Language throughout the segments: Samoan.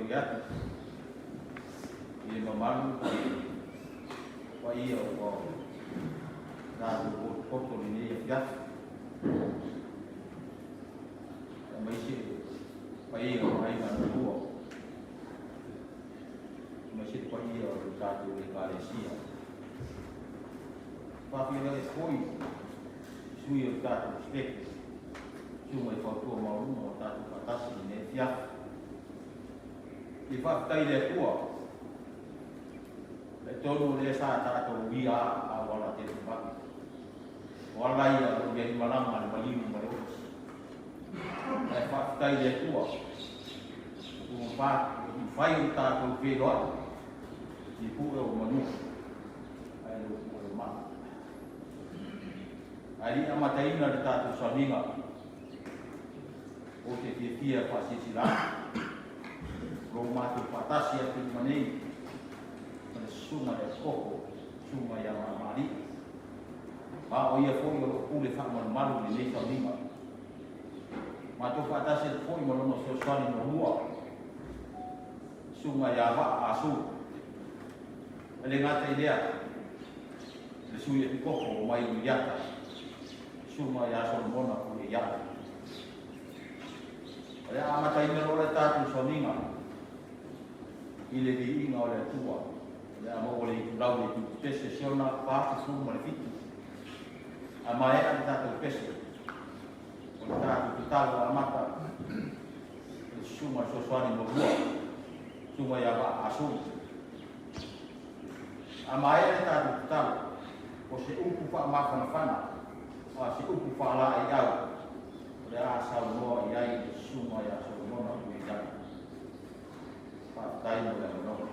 Faafeiloai atu i le mamalu ma le paia ua tatou potopoto i lenei afiafi, aemaise le paia o aiga lua, aemaise le paia o le tatou Ekalesia. Faafeiloai atu foi i sui o le tatou SPEC, susuga i fautua maualuga o tatou faatasi i lenei afiafi. I faafetai i le Atua, le tonu o lea sa tatou uia auala televavave. O ala ia o lo o i ai malaga a le maliu ma le oti. Ae faafetai i le Atua, ua mafai ona tatou feiloai i pue o manu, ae le o pue o maa. Ae le i amataina le tatou sauniga, ou te fiafia faasilasila atu, o lo o matou faatasi atu i luma nei ma le susuga i le Epikopo, susuga ia Maamaalii, ma o ia foi o lo o pule faamalumalu i lenei sauniga. Matou faatasi atu foi ma lona fesoasoani muamua, susuga ia Vaa Asu. E le gata i lea, le sui Epikopo o mai Nuiata, susuga ia Solomona Puleiaʻa. O le a amataina loa le tatou sauniga i le viiga o le Atua. O le a maua le itulau le itu pese siona 47. A maea le tatou pese, o le tatou tatalo amata le susuga i le fesoasoani muamua, susuga ia Vaa Asu. A maea le tatou tatalo, o se upu faamafanafana, a se upu faalaeiau, o le a saunoa i ai le susuga ia Solomona Puleiaʻa. Faafetai mo le avanoa.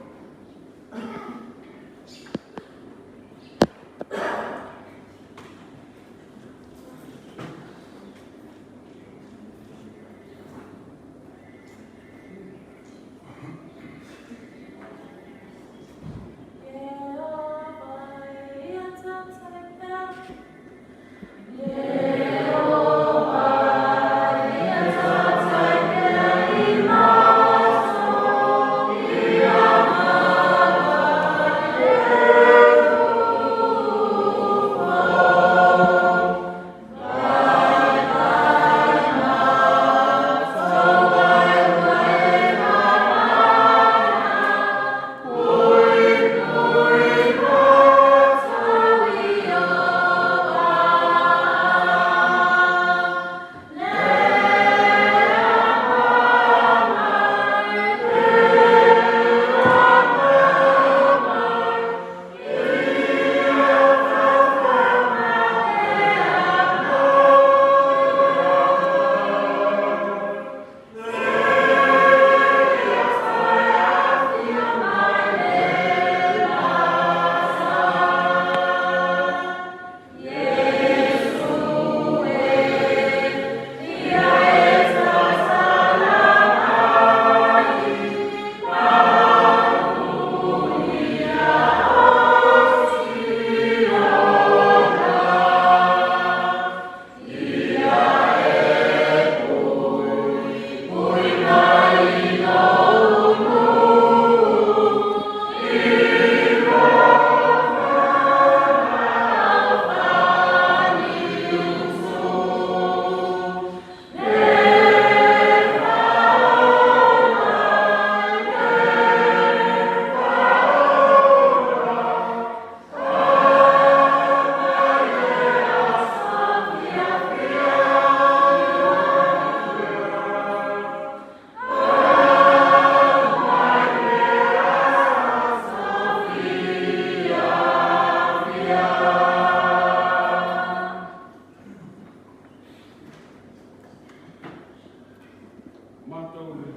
Matou le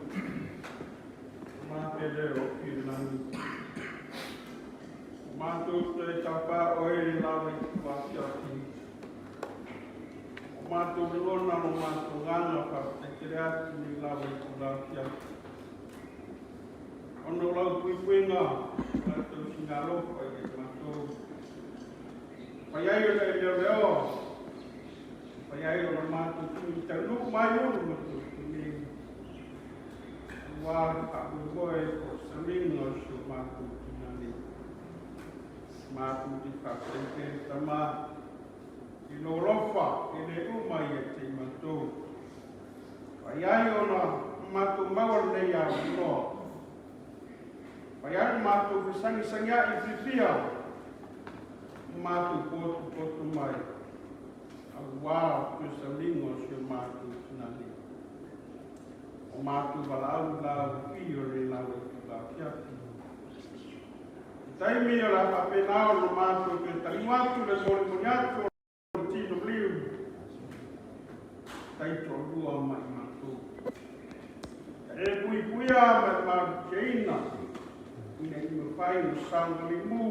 matele o ilani. Matou te tapa oe i lava i tuafiafi. O matou lagona ma matou agaga faafetai tele atu i lava i tuafiafi. Ona o lau puipuiga, tatou sinalofa i matou. Fai ai o le leoleo, fai ai o le matou tui taunuu mai ulu ma tui. Auā le faamoemoe po o le sauniga o si o matou tina nei. Matou te faafetai pea e Tama i lou alofa e le uma ia te i matou. Fai ai ona matou maua lenei avanoa. Fai ai ona matou fesagisagia'i fiafia ma matou potopoto mai auā le toe sauniga o si o matou tina nei. O matou valaau i lau afio i le lau itula afiafi. I taimi o le a faapena ona matou toe taliu atu le molimoli atu o le tino maliu, taitoalua ma i matou. Ia e puipuia ma e malutiaina ina i mafai ona saogalemu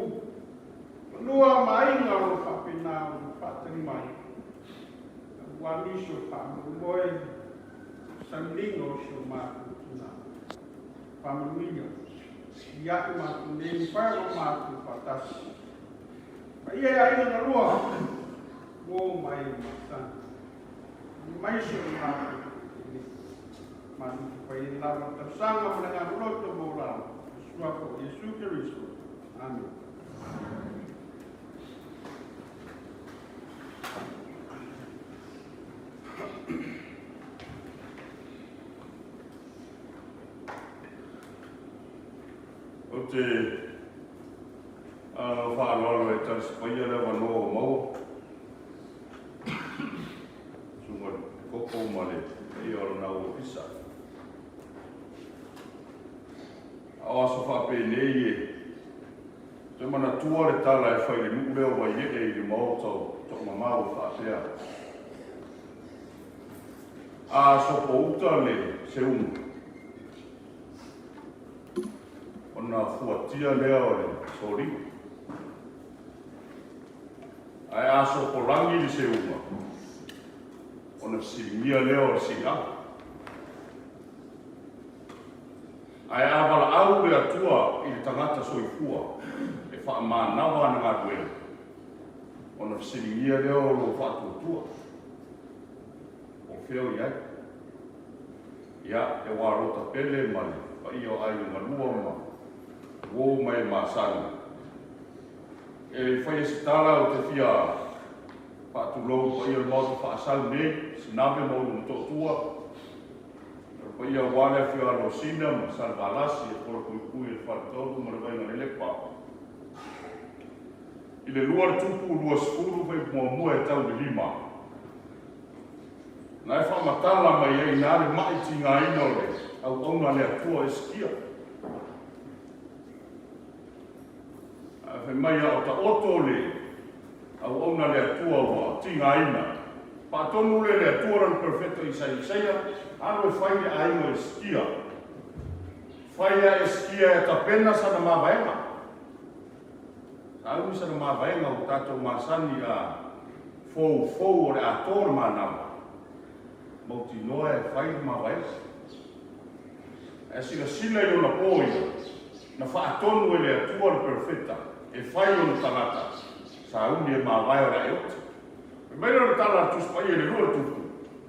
fanua ma aiga o lo o faapena ona faatali mai aua nisi o faamoemoe sauniga o si o matou tina. Faamanuia ia i matou nei mafai ona matou faatasi. Paia i aiga na lua, uo ma e masani. Mai si o matou tele. Matou te fai lava tausaga ma le agaga loto maualalo. Suafa o Iesu Keriso. Amen. Ou te faaaloalo e talisapaia le avanoa ua maua. Susuga i le Koko ma le paia o lana au ofisa. A o aso faapenei e toe manatua le tala e fai i le nuu lea o Vaiee i le maota o Toamamau e faapea, A sopouta le seuga, ona fuatia lea o le soliga. Ae a sopolagi le seuga, ona fesiligia lea o le silaga. Ae a valaau le Atua i le tagata soifua e faamanawa ana galuega, ona fesiligia lea o lou faatuatua, po o fea o i ai. Ia, e ua lota pele ma le paia o aiga galua ma uo ma e masani. E fai e se tala ou te fia faatulou i paia o le Maota faasau nei, Sinave ma Ulu Motootua, O le paia aua le afio a Losina ma Salevalasi e Polapuipui e le Faletolu ma le Vaiga Lelepa. I le lua le tupu 20 fai muamua e tau i le lima. Na e faamatala mai ai ina le mai tigaina o le auauna a le Atua Esekia. Ae fai mai a o taoto le auauna a le Atua ua tigaina, faatonu lea e le Atua lana perofeta Isaia, Isaia, alu e fai le aiga o Esekia. Fai a Esekia e tapena sana mavaega. Sauni sana mavaega ua tatou masani a foufou o le a to le manawa. Mautinoa e fai le mavaega. Ae silasila i ona po ia, na faatonu e le Atua le perofeta e fai ona tagata, sauni e mavae o le ae oti. Fai mai lea o le tala a le Tusi Paia i le lua le tupu,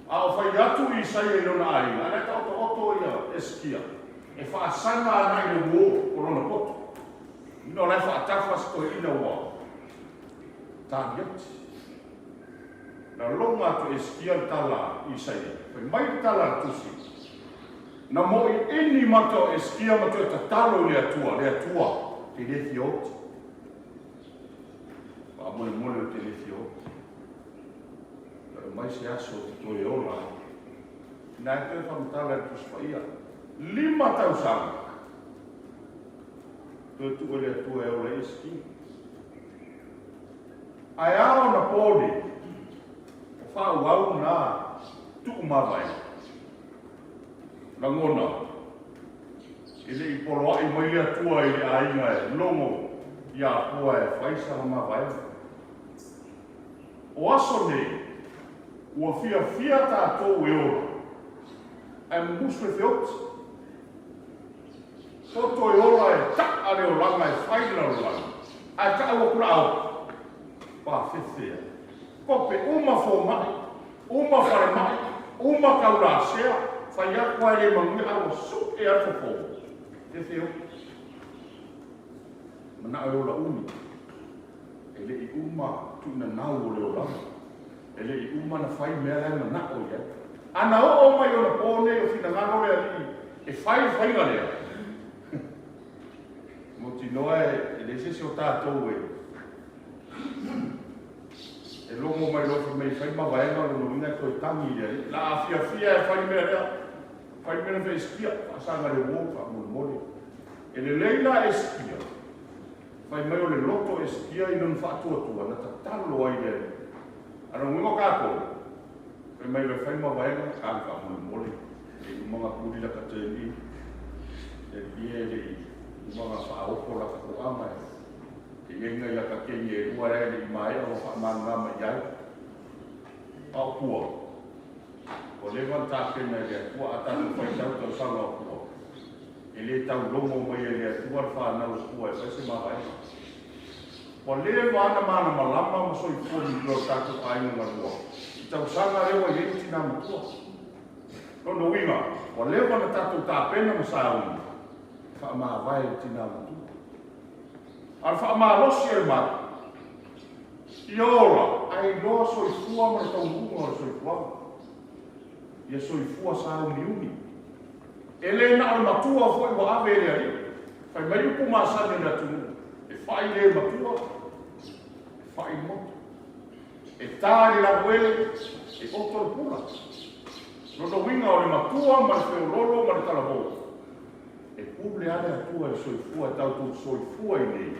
a o fai atu Isaia i lona aiga, a lea taotooto ia Esekia, e faasaga ana i le uo o lona poto. Ina o la e faatafa se toeaina ua taliati. Na logo atu e Esekia le tala a Isaia, fai mai le tala a le Tusi, Na moʻiʻini mata o Esekia ma toe tatalo i le Atua, le Atua, te le fia oti. Faamolemole ou te le fia oti. Toe mai se aso ou te toe ola ai. Ina e toe faamatala e le Tusi Paia, 5 tausaga, toe tuu e le Atua e ola ai Esekia. Ae a ona po nei, o faaauau na tuumavae. Lagona, e le i poloai mai le Atua i le aiga e logo i Apoa e fai sana mavaega. O aso nei, ua fiafia tatou e ola, ae mumusu e feoti. Poto e ola e taʻa le olaga e fai le lalolagi, ae taʻau aku la ao. Pafefea. Kope uma fomai, uma falemai, uma kaulasea. Fai atu lava e le manuia ae ua su'e lava le fofo. Fefe oe. Mana'o e ola umi. E le i uma tuuinanau o le olaga. E le i uma ona fai mea la e mana'o i ai. Ana oo mai ona po nei o finagalo le Alii e fai le faiga lea, mautinoa e leai se isi o tatou e e logo mai loa fai mai e fai mavaega, o lona uiga e toe tagi i le Alii. La a fiafia e fai mea lea, fai mea na fai Esikia, faasaga le uo faamolemole. E lelei la Esikia, fai mai o le loto o Esikia i lona faatuatua na tatalo ai i le Alii. A o lona uiga o tatou, fai mai loa e fai mavaega, tagi faamolemole, e le i uma ona puli lata turn-in, le Alii e, e le i uma ona faaofo lata toaga e i ai nai ata keni e lua ea e le i maea ona faamalamalama i ai. A o pua, ua leva ona tapena e le Atua. A tatou faitau i tausaga o pua, e le taulogo mai e le Atua le fanau o pua e fai se mavaega. Ua leva lava ona malamalama ma soifua migao o tatou aiga galua i tausaga lea ua i ai le tina matua. Lona uiga, ua leva ona tatou tapena ma sauni e faamavae i le tina matua. A o le faamalosi o le malu, ia ola ae iloa soifua ma le taunuuga o le soifuaga. Ia soifua sauniuni. E le na o le matua foi ua ave e le Alii. Fai mai upu masani a le atunuu, e fai le matua, e fai le motu. E ta i le lavuele, e oto le pula. Lona uiga o le matua ma le feoloolo ma le talavou, e pule lava le Atua i le soifua, e tatou te soifua iinei,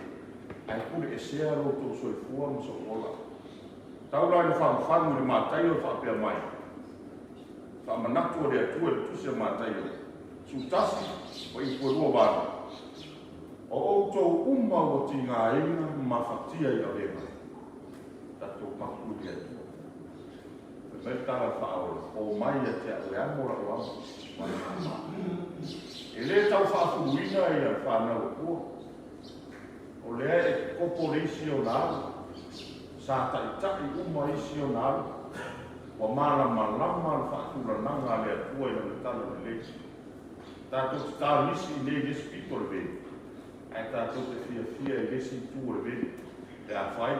ae pule esea lo outou soifua ma sou ola. Tau la ina fagufagu i le Mataio e faapea mai, faamanatu a le Atua i le Tusi a Mataio, 11, fuaiupu e 28, O outou uma ua tigaina ma mafatia i avega, tatou mapu i le Atua. Fai mai le tala a le Faaola, Omai ia te a'u e amo la'u amo. E le tau faafuluina ia le fanau a Pua. O lea e kopo le isi ona alu, sa ta'ita'i uma isi ona alu, ua malamalama le faatulanaga a le Atua i lana tala lelei. Tatou te tagisi iinei i le isi pito o le veli, ae tatou te fiafia i le isi itu o le veli, pe afai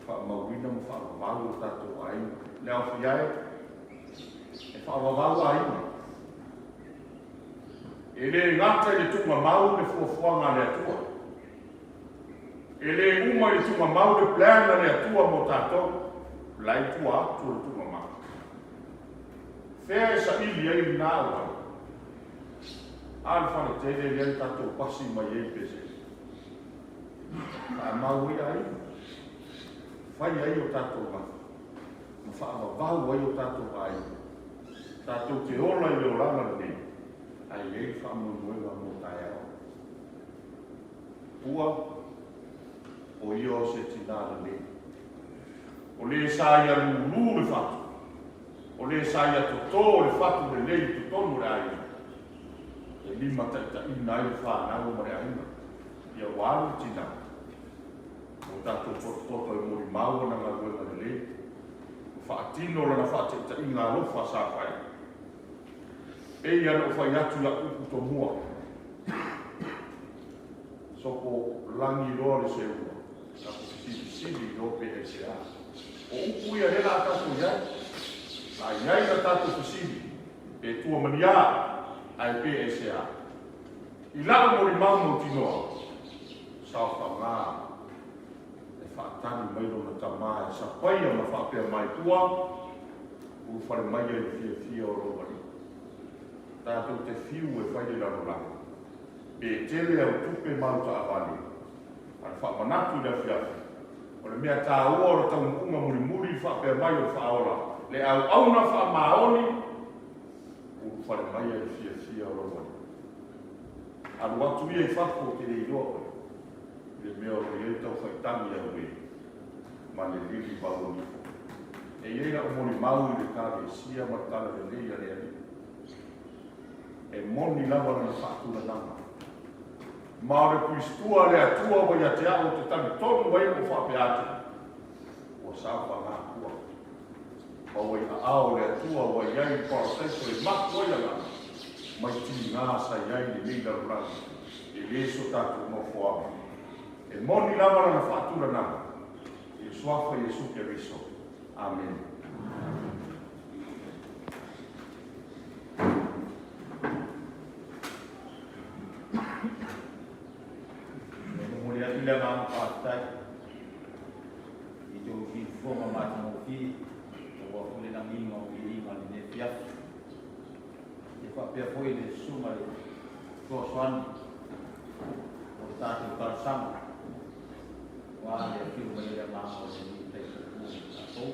faamauina ma faavavau o tatou aiga. Le aofia e, e faavavau aiga. E le gata i le tuugamau le fuafuaga a le Atua. E le uma i le tuugamau le plan a le Atua mo tatou. La i tua atu o le tuugamau. Fea e saili ai lena auala? A le faletele lea na tatou pasi mai ai i Pesese. Faamau ai aiga. Fai ai o tatou gafa ma faavavau ai o tatou aiga. Tatou te ola i le olaga lenei, ae i ai le faamoemoega mo taeao. Pua, o ia o se tina lelei. O le sa ia lulu le fatu, o le sa ia toto le fatu lelei i totonu o le aiga, e limataitaiina ai le fanau ma le aiga. Ia ua alu le tina, ua tatou potopoto e molimau ana galuega lelei, ma faatino lana faataitaiga alofa sa fai. Pei ona ou fai atu i a'u upu tomua, sopo lagi loa le seua, tatou fesilisili loa pe aisea. O upu ia lea la a tatou i ai. La i ai la tatou fesili, pe tua ma ni a, ae pe aisea. I la'u molimau mautinoa, saofaga e faatali mai lona tama e sapaia ma faapea mai, Pua, ulufale maia i le fiafia o lou alii. Tatou te fiu e fai le lalolagi, pe tele au tupe ma au taavale, a le faamanatu i le afiafi, o le mea taua o le taunuuga mulimuli faapea mai o le Faaola, le auauna faamaoni, ulufale maia i le fiafia o lou alii. Alu atu ia i fafo ou te le iloa oe, i le mea o lo o i ai le taufaitagi auē ma le lili vauanifo. E i ai lau molimau i le Ekalesia ma le talalelei a le Alii. E moni lava lana faatulanaga. Ma o le Tuisitua a le Atua ua ia te au ou te talitonu ai ma ou faapea atu, ua saofaga Pua. Ma ua i aao o le Atua ua i ai le parataiso e mapu ai agaga mai tiga sa i ai lenei lalolagi e lē so tatou nofoaga. E moni lava lana faatulanaga i le suafa Iesu Keriso. Amene. E momoli atu le agaga faafetai i tou siufofoga matagofie aua foi le lagiga o viiga i lenei afiafi. E faapea foi le susuga i le fesoasoani o le tatou talosaga aua le afio mai o le agaga o le Alii e taisoifua ma tatou.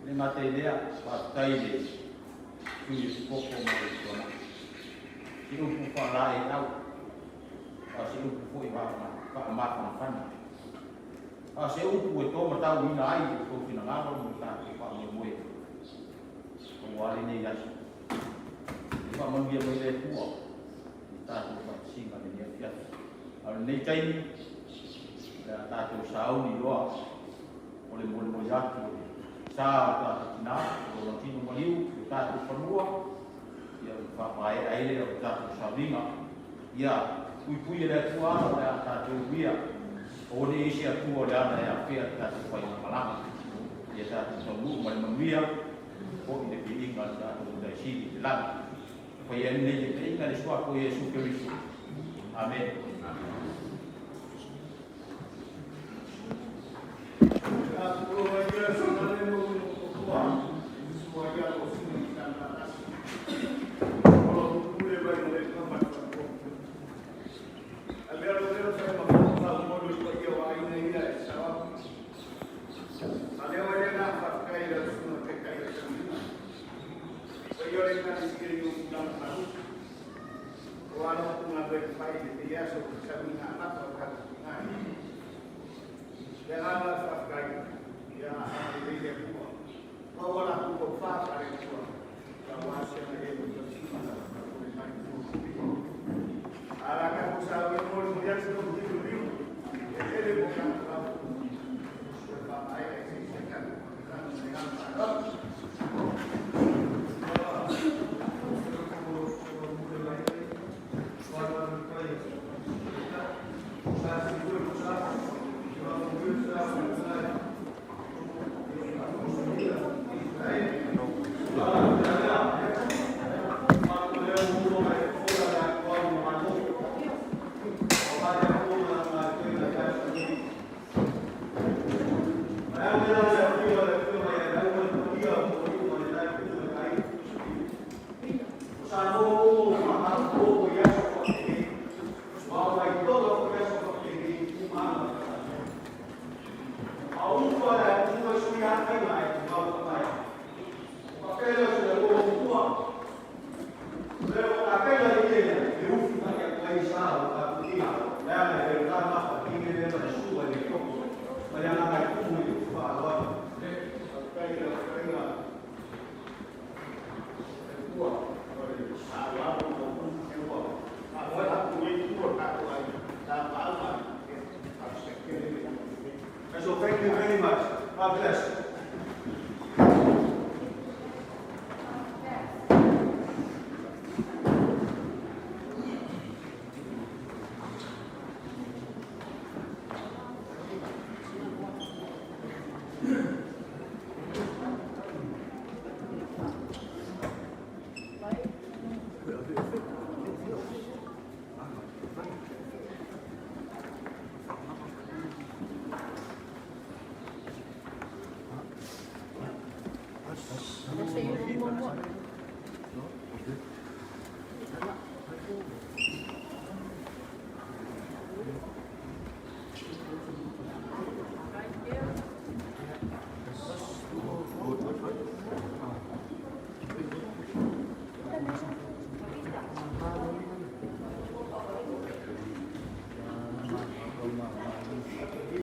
E le gata i lea, faafetai i le sui usufono ma le Tuanai. Se upu faalaeiau, a o se upu foi faamafanafana, a o se upu e tōmatauina ai i tou finagalo mo le tatou faamoemoe aua lenei aso. E faamanuia mai le Atua i tatou faatasiga i lenei afiafi. A o lenei taimi, o le a tatou sauni loa o le molimoli atu o le sa o tatou tinā, o lona tino maliu, o tatou fanua, ia ona faamaea ai lea o le tatou sauniga. Ia puipui e le Atua ala o le a tatou uia, aua ne i i ai se Atua o le ala e afea le tatou faigamalaga. Ia tatou taunuu ma le manuia, foi le viiga i le tatou Matai Sili i le lagi. E faia ai lenei taitaiga i le suafa o Iesu Keriso. Amene. So thank you very much. God bless.